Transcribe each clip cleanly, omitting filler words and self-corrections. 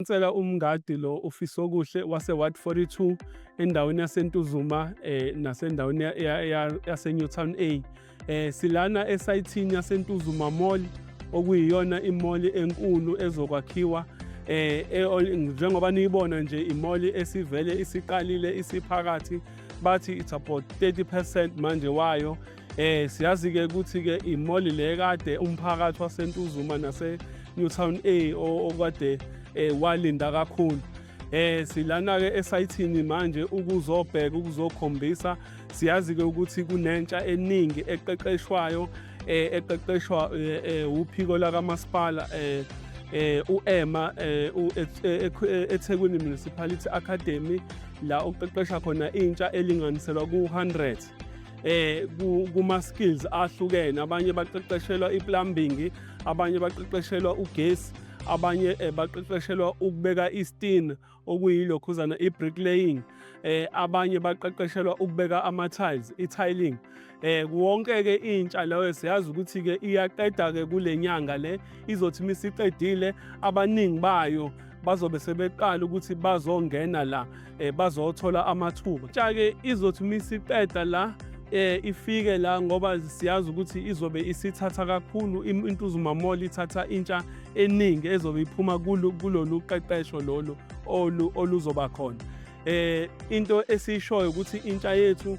Ngicela umngadi lo uFisokuhle wase-Ward 42 endaweni yaseNtuzuma nasendaweni yase-Newtown A. Silana esayithini yaseNtuzuma Mall, okuyiyona imall enkulu ezokwakhiwa. Njengoba niyibona nje, imall esivele isiqalile, isiphakathi, bathi it's about 30% manje wayo. Siyazi-ke ukuthi-ke imall le kade umphakathi waseNtuzuma nase-Newtown A okade walinda kakhulu. Silana-ke esayithini manje ukuzobheka, ukuzokhombisa. Siyazi-ke ukuthi kunentsha eningi eqeqeshwayo, eqeqeshwa uphiko lakamasipala, uEMA, eThekwini Municipality Academy, la uqeqesha khona intsha elinganiselwa ku-100 kuma skills ahlukene. Abanye baqeqeshelwa iplumbing, abanye baqeqeshelwa ugesi, abanye baqeqeshelwa ukubeka istina, okuyilokhuzana i-bricklaying, abanye baqeqeshelwa ukubeka ama-tiles, i-tiling. Wonke ke intsha leyo, siyazi ukuthi ke iyaqeda ke kule nyanga le. Izothi misiqedile, abaningi bayo bazobe sebeqala ukuthi bazongena la, bazothola amathuba. Intsha-ke izothi misiqeda la, ifike la, ngoba siyazi ukuthi izobe isithatha kakhulu. INtuzuma Mall ithatha intsha eningi ezobe iphuma kulolu qeqesho lolu oluzoba khona. Into esiyishoyo ukuthi intsha yethu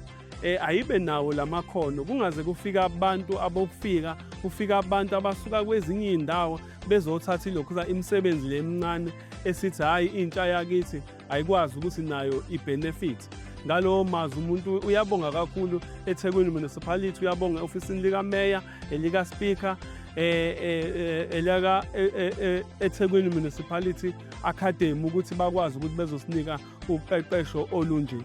ayibe nawo lamakhono, kungaze kufika abantu abokufika, kufika abantu abasuka kwezinye iy'ndawo bezothatha ilokhuza imisebenzi le emincane, esithi hhayi, intsha yakithi ayikwazi ukuthi nayo i-benefit ngalowo mazwi. Umuntu uyabonga kakhulu eThekwini Municipality, uyabonga e-ofisini likameya, elika-speaker, elaka eThekwini Municipality Academy, ukuthi bakwazi ukuthi bezosinika uqeqesho olunje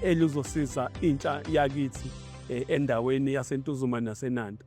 eluzosiza intsha yakithi endaweni yaseNtuzuma naseNanda.